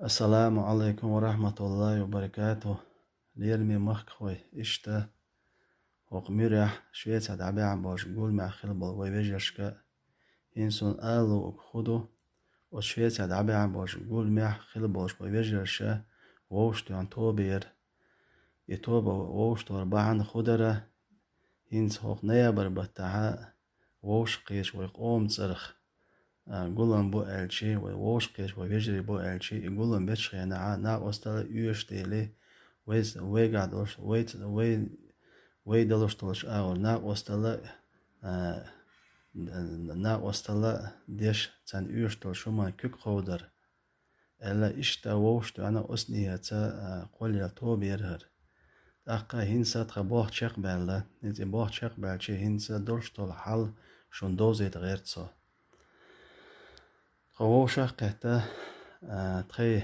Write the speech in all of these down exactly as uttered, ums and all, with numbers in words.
Ассаламу Ӏалайкум ва рахьматуллахӀи ва баракатухӀ. Лераме махкахой, иштта хӀокху муьрехь Швецехь дӀабаьхьна болчу гуламехь хилла болу вай вежаршка. ХӀинца суна ала луург хӀун ду, оцу Швецехь дӀабаьхьна болчу гуламехь хилла болчу вай вежарша вовшахтоьхна тоба яра. И тоба вовшахтохар бахьана хӀун дара, хӀинца хӀокху ноябрь баттахь вовшахкхеташ вай къоман цӀарах гулам бу аьлча, вай вовшахкхеташ вай вежарий бу аьлча, и гулам бечу хенахь накъосталла оьшуш дели, вай, вайгахь долуш, вай, вай, вай далуш долуш агӀор накъосталла, а, накъосталла деш, царна оьшуш долуш хӀуманна куьг кховдар. Аьлла, иштта вовшахтоьхна оцу нехаца, а, кхоллаелла тоба яра хӀара. ТӀаккха хӀинца тхан болх чекхбаьлла, хӀинца и болх чекхбаьлча, хӀинца долуш долу хьал шуна довзийта гӀерта со. Тхо вовшах а кхетта, а, тхайн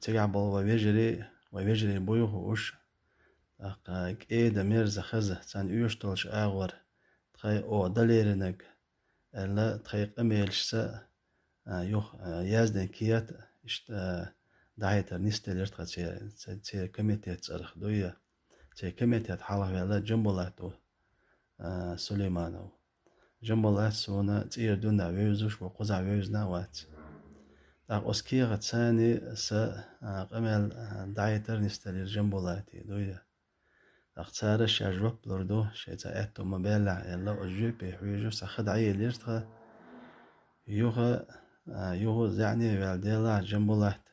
цигахь болу вай вежарий, вай вежарий буй хууш, тӀаккха кӀеда-мерза хаза, царна оьшуш долчу агӀор тхайн оха дан леринарг, аьлла, тхайн къамелашца, а, юха, а, яздина кехат, иштта, а, дахьийтар нисделира тхан церан, церан комитет цӀарах дуй. Церан комитет хьалхаваьлла Джамбулат ву, а, Сулейманов. Джамбулат суна цӀера дуьйна вевзаш ву, кхузахь вевзина а вац. ТӀаккха оцу кехатца сан, а, къамел, а, дахьийтар нисделира Джамбулатан дуй. ТӀаккха цара шаьш жоп лур ду, шайн цхьа аьтто ма-баьллехь аьлла, оцу жоьпе хьоьжуш цхьа хан дӀаелира тхан. Юха, а, юха зӀене а ваьлла делахь, Джамбулат,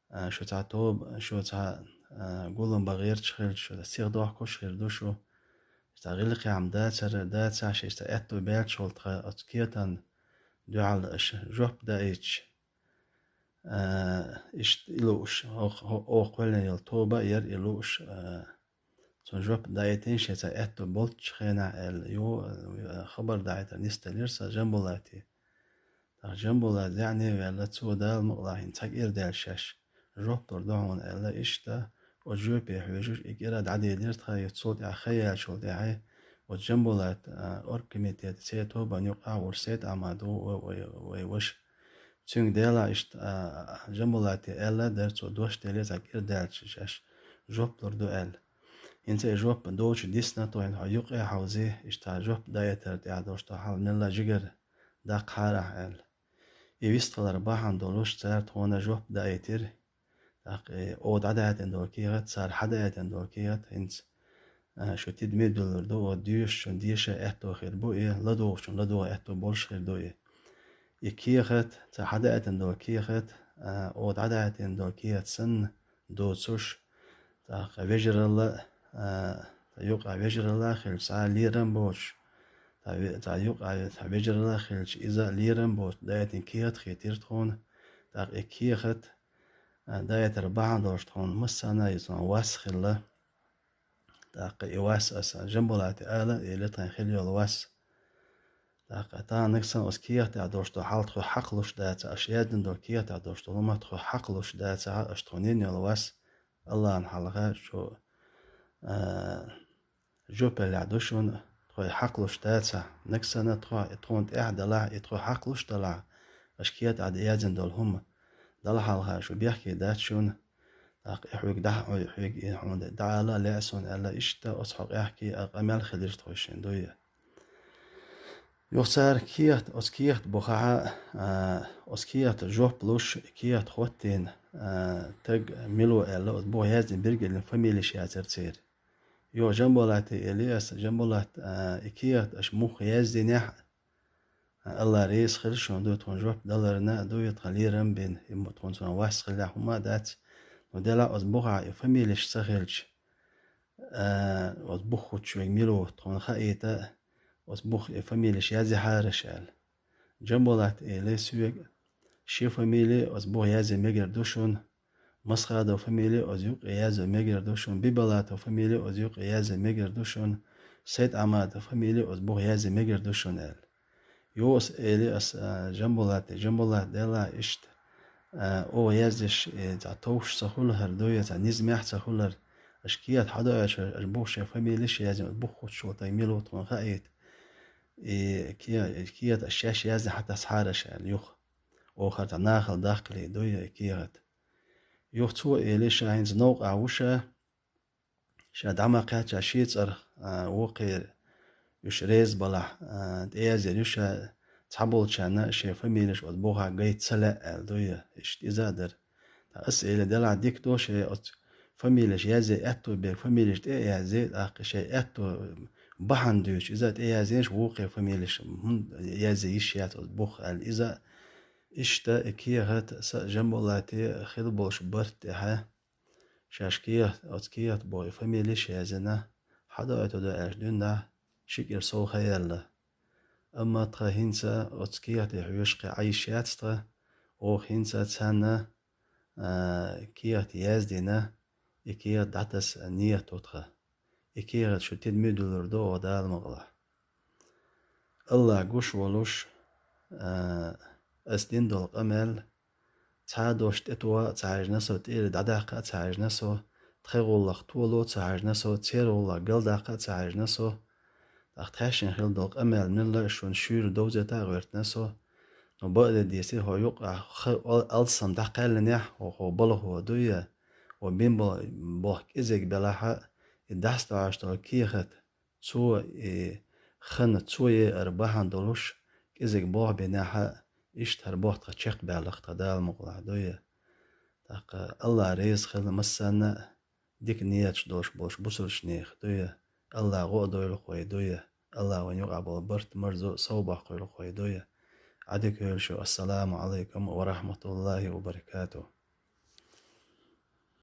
а, шу цхьа тоба, шу цхьа, а, гулам бан гӀерташ хилча, шу сихдохкуш хир ду шу. Цхьа гӀиллакхехь-м дацара, дацахь, шаьш цхьа аьтто баьллачул тхан оцу кехатна дуьхьал аша жоп даийтича, а, иштта и лууш, оха, оха кхоьллина йолу тоба а яра и лууш, а, цунна жоп даийтина шен цхьа аьтто болчу хенахь аьлла, юха, а, хабар дахьийтар нисделира сан Джамбулате. ТӀаккха Джамбулат зӀене а ваьлла, цо Дала мукъалахь хӀинца цхьа кӀира даьлла шаьш жоп лур ду хьуна аьлла, иштта оцу жоьпе хьоьжуш и кӀира дӀаделира тхан, юха цул тӀаьхьа хан яьллачул тӀаьхьа, оцу Джамбулат, а, оргкомитетан церан тобанна юкъахь волуш Сайд-Ахьмад ву вай, вай, вай ваша. Цуьнга делахь иштта, а, Джамбулате аьлла дара цо, дош делира цхьа кӀира даьлча шаьш жоп лур ду аьлла. ХӀинца и жоп доцуш дисна, тхо хьуна юкъе хьовзий, иштта жоп даийтар тӀехь долуш ду хьал мелла а жигара даккхахьара ахь аьлла. И вистхилар бахьана долуш цара тхуна жоп даийтира. ТӀаккха и оха дӀадаийтина долу кехат, цара хьадаийтина долу кехат хӀинца, а, шу тидаме а дуьллур ду, оха доьшучунна деша аьтто хир бу и, ладугӀучунна ладогӀа аьтто болуш хир ду и. И кехат, цара хьадаийтина долу кехат, а, оха дӀадаийтина долу кехат санна доцуш, тӀаккха вежаралла, а, цхьа юкъахь вежаралла а хилча, цхьа лерам а боцуш, цхьа ве-, цхьа юкъахь, цхьа вежаралла а хилча, иза лерам а боцуш даийтина кехат хетира тхуна. ТӀаккха и кехат, а, даийтар бахьана долуш тхуна массарна а иза тхуна вас хилла. ТӀаккха и вас аса Джамбулате ала, элира тхайн хилла йолу вас. ТӀаккха таханлерг санна оцу кехатехь долуш долу хьал тхо хьакхалуш дацахь, аша яздина долу кехатехь долуш долу хӀума тхо хьакхалуш дацахь, аша тхуна йина йолу вас, Аллахьна хьалха шу, а, жоп ялахь ду шуна, тхо и хьакхалуш дацахь, нагахь санна тхо, и тхуна тӀехь далахь, и тхо хьакхалуш далахь, аша кехатехь яздина долу хӀума, Далла хьалха шу бехке дац шуна. ТӀаккха и хьоьга дӀа-, хьоьга и хьуна дӀаала лаьа суна аьлла, иштта оцу хьокъехь кхин а къамел хилира тхойшинна дуй. Юха цара кехат, оцу кехат бухахь, а, оцу кехата жоп луш, кехат хӀоттийна, а, таг мила ву аьлла, оцу буха яздина билгалонийн фамилеш яцара церан. Юха Джамбулате элира аса, Джамбулат, а, и кехат аша муха яздинехь а, Алла реза хила шуна дуй, тхуна жоп даларна а дуй, тхан лерам а бина, и м-, тхуна цунах вас хилахь хӀума а дац. Ну, делахь оцу бухахь и фамилеш ца хилча, а, оцу бух хӀуттуш верг мила ву, тхуна хаийта, оцу буха и фамилеш яздехьара аша аьлла. Джамбулата элира соьга, шен фамили оцу буха язъян мегар ду шуна, Масхадов фамили оцу юккъе язъян мегар ду шуна, Бибалатов фамили оцу юккъе язъян мегар ду шуна, Сайд-Ахьмадов фамили оцу буха язъян мегар ду шуна аьлла. Юха аса элира аса, а, Джамбулате, Джамбулат, делахь иштта, а, оха яздеш, э, цхьа товш ца хуьлу хӀара дуй, цхьа низамехь ца хуьлу хӀара. Аша кехат хьадоуьйтуш, аша буха шайн фамилеш язъян, бух хӀуттуш волу таг мила ву тхуна хаийта. И ке-, кехат аша шаьш язъян хьатасхьара аша аьлла юха. бохар цхьа нахала даккхале дуй и кехат. Юха цо эли ша хӀинца новкъа вуша, ша дӀа ма кхаьчча ши цӀарах, а, вукхера уьш реза балахь, а, тӀеязъяр ю ша, цхьаболчарна шайн фамилеш оцу бухахь гайта ца лаьа аьлла дуй, иштта иза а дара. Ткъа ас эли делахь дика ду, шайн оцу фамилеш язъе аьтто берг фамилеш тӀе а язъе, тӀаккха шайн аьтто бахьана дуьйцуш, иза а тӀеязъеш вукхеран фамилеш хӀунда язъе йиш яц оцу бух аьлла, иза а иштта и кехат са а Жамбулате хила болуш барт тӀехьа. Шаьш кехат, оцу кехат боху и фамилеш а язйина, хьадоуьйтур ду аьлча дуьйна ши кӀира сов ха яьлла. Амма тхан хӀинца оцу кехате хьоьжуш кхин Ӏа йиш яц тхан, оха хӀинца царна, а, кехат яздина, и кехат дӀатаса нийят ду тхан. И кехат шу тидаме дуьллур ду оха Дала мукъалахь. АллахӀ гуш волуш, а, ас дина долу къамел, цхьа а дош тӀетоха а ца хьаьжна со, тӀера дӀадаккха а ца хьаьжна со, тхайн гӀуллакх толо а ца хьаьжна со, церан гӀуллакх галдаккха а ца хьаьжна со, тӀаккха тхаьшшина хила долу къамел милла а шуна шуьйра довзийта а гӀоьртина со. Но бакъдерг дийцича, хьо юкъахь ха-, ал-, алсам дӀакхаьллинехь, хьо, хьо балхо дуй, хьо бина бо-, боху кӀезиг белахь а, и дӀасадоуьйтуш долу кехат, цо и хана цо яар бахьана долуш, кӀезиг боху бинехь а, иштта хӀара боху тхан чекхбаьлларх тхан Дала мукъалахь дуй. ТӀаккха АллахӀ реза хила массарна а, дика нийяташ долуш болуш бусалбанех дуй. АллахӀ гӀо а дойла вай дуй. АллахӀ вайн юкъахь болу барт, марзо а сов баккхийла вай дуй. Ӏадика йойла шу. Ассаламу Ӏалайкум ва рахьматуллахӀи ва баракатухӀ.